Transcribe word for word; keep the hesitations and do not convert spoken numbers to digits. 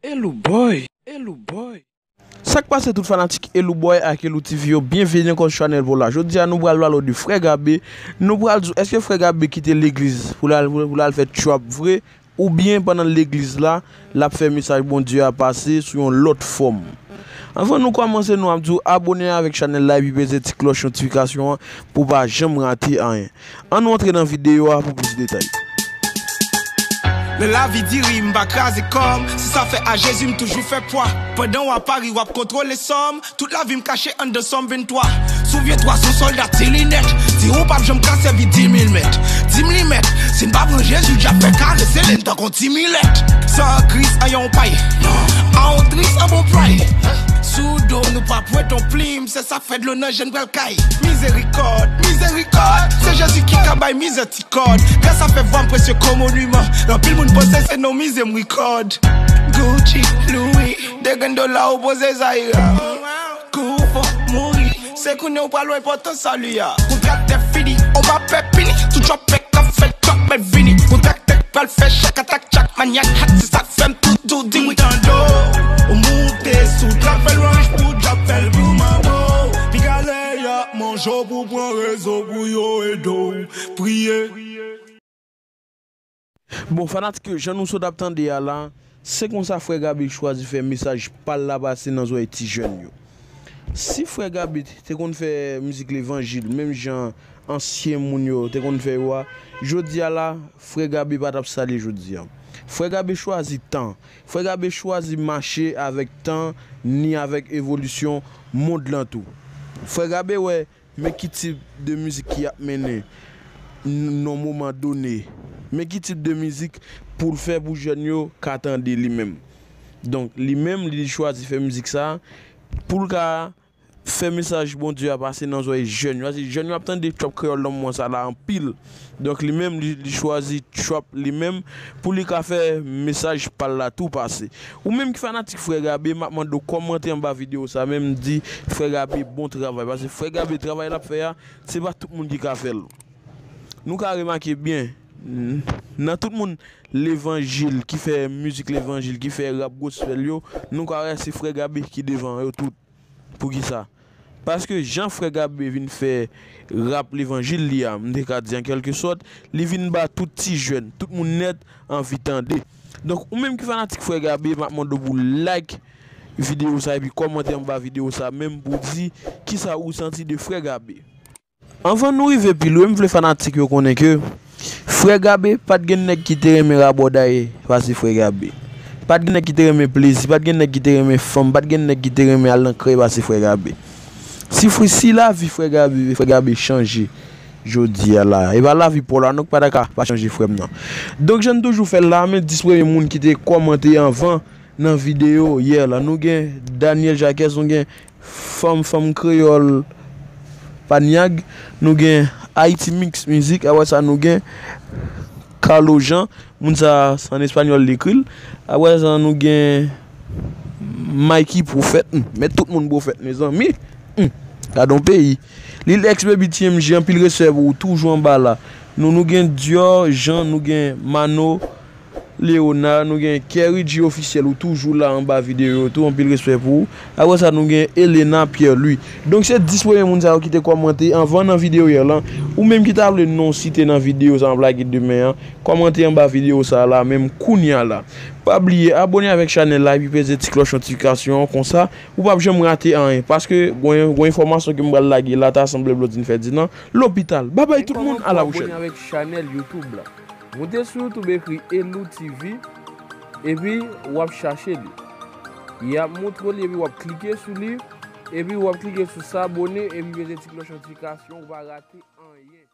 Elou Boy, Elou Boy. Sa k pase tout fanatik Elou Boy ak Elou T V yo, byenveni ankò sou chanèl pa w la. Jodi a nou pral pale w de Frè Gabe. Nou pral di w, èske Frè Gabe kite legliz pou l al, pou l al fè trap vre? Oubyen pandan l legliz la, l ap fè mesaj Bondye a pase sou yon lòt fòm. Anvan nou kòmanse, nou ap di w abone avèk chanèl la epi peze ti klòch notifikasyon an pou w pa janm rate anyen. Ann nou antre nan videyo a pou plis detay. Lè lavi diri, m pa kraze kò m. Si sa fè a Jezi, m toujou fè pwa. Pandan w a Pari, w ap kontwole sòm. Tout lavi m kache anndan Sòm venntwa. Souvyen twa sou sòlda ti linèt. Di ou p ap janm ka sèvi di mil mèt. Di m li mèt. Si n pa pran Jezi, dyab fè kare sele n tankou ti milèt. San Kris, anyen w pa ye. A w tris, an bon plwaye. Sou do nou p ap wete yon plim. Se sa fè dlo nan je n pral kay. Mizerikòd, mizerikòd. Se Jezi ki ka bay mizè ti kòd. Gras a fè vwa m presye kon moniman. Anpil moun panse se non mize m rikòd. Gucci, Louis, de grenn dola ou poze Zahira. Kou ou fò mouri, se kounye ou pral wè enpòtans sali a. Kontraktè fini, ou pa pè pini. Tout chòpè k ap fè chòp mèt vini. Kontraktè k pral fè chak atak, chak manyak hak, se sa k fè m toujou di wi. Tande w, ou moute sou trap fè lwanj pou djab fè l pou manbo. Piga lè y ap manje w pou pran rezo pou yo ede w priye. Bon, fanatik yo, jan nou sot ap tande a la, se konsa Frè Gabe chwazi fè mesaj pa l la pase nan zòrèy ti jèn yo. Si Frè Gabe te konn fè mizik levanjil, menm jan ansyen moun yo te konn fè yo a, jodi a la, Frè Gabe pa t ap sa l ye jodi a. Frè Gabe chwazi tan. Frè Gabe chwazi mache avèk tan, ni avèk evolisyon mond lan tou. Frè Gabe wè men ki tip de mizik ki ap mennen n-, nan moman done. Men ki tip de mizik pou l fè pou jèn yo ka tande li menm. Donk, li menm, li chwazi fè mizik sa pou l ka fè mesaj Bondye a pase nan zòrèy jèn yo. Paske jèn yo ap tande trap kreyòl nan moman sa la anpil. Donk, li menm, li, li chwazi trap li menm pou li ka fè mesaj pa l la tou pase. Ou menm ki fanatik Frè Gabe, m ap mande w kòmante anba videyo sa menm, di Frè Gabe bon travay. Paske Frè Gabe travay l ap fè a, se pa tout moun ki ka fè l. Nou ka remake byen, n-, nan tout moun levanjil ki fè mizik levanjil, ki fè rap gospel yo, nou ka wè se Frè Gabe ki devan yo tout. Poukisa? Paske jan Frè Gabe vin fè rap levanjil li a, m te ka di an kèlke sòt, li vin ba tout ti jèn, tout moun nèt anvi tande. Donk, ou menm ki fanatik Frè Gabe, m ap mande w pou like videyo sa epi kòmante anba videyo sa menm pou di kisa ou santi de Frè Gabe. Anvan nou rive pi lwen, m vle fanatik yo konnen ke Frè Gabe pa t gen nèg ki te renmen rabòday pase Frè Gabe. Pa t gen nèg ki te renmen plezi, pa t gen nèg ki te renmen fanm, pa t gen nèg ki te renmen al nan krèy pase Frè Gabe. Si fri, si lavi Frè Gabe, Frè Gabe chanje jodi a la, e pa lavi pa w la non k pa ta ka pa chanje frè m nan. Donk jan n toujou fè l la, men dis premye moun ki te kòmante anvan nan videyo yè la. Nou gen Daniel Jacques, nou gen Fanm, Fanm Kreyòl Panyag, nou gen Haiti Mix Music, apre sa nou gen Carlo Jean, moun sa an espanyòl li ekri l. Apre sa nou gen Mikey Prophète, hmm, men tout moun pwofèt mezanmi. Hmm, gade yon peyi. Lil X Baby T M J, anpil respè pou ou, toujou anba la. Nou, nou gen Dior Jean, nou gen Mano, Léonard, nou gen Kerry G Officiel, ou toujou la anba videyo yo tou, anpil respè pou ou. Apre sa, nou gen Elena Pierre Louis. Donk, se dis premye moun sa yo ki te kòmante anvan nan videyo yè lan. Ou menm ki ta vle non w site nan videyo sa m ap lage demen an, kòmante anba videyo sa la, menm kounye a la. Pa bliye abone avèk chanèl la, epi peze ti klòch notifikasyon an, konsa, ou p ap janm rate anyen. Paske, gon, gon enfòmasyon ke m pral lage la, ta sanble Blondine Ferdinand, lopital. Babay tout moun, a la pwochèn. Abone avèk chanèl YouTube la. Moute sou YouTube, ekri Elou T V, epi w ap chache li. Y ap montre w li, epi w ap klike sou li, epi w ap klike sou sabone, epi peze ti klòch notifikasyon, ou pa rate anyen.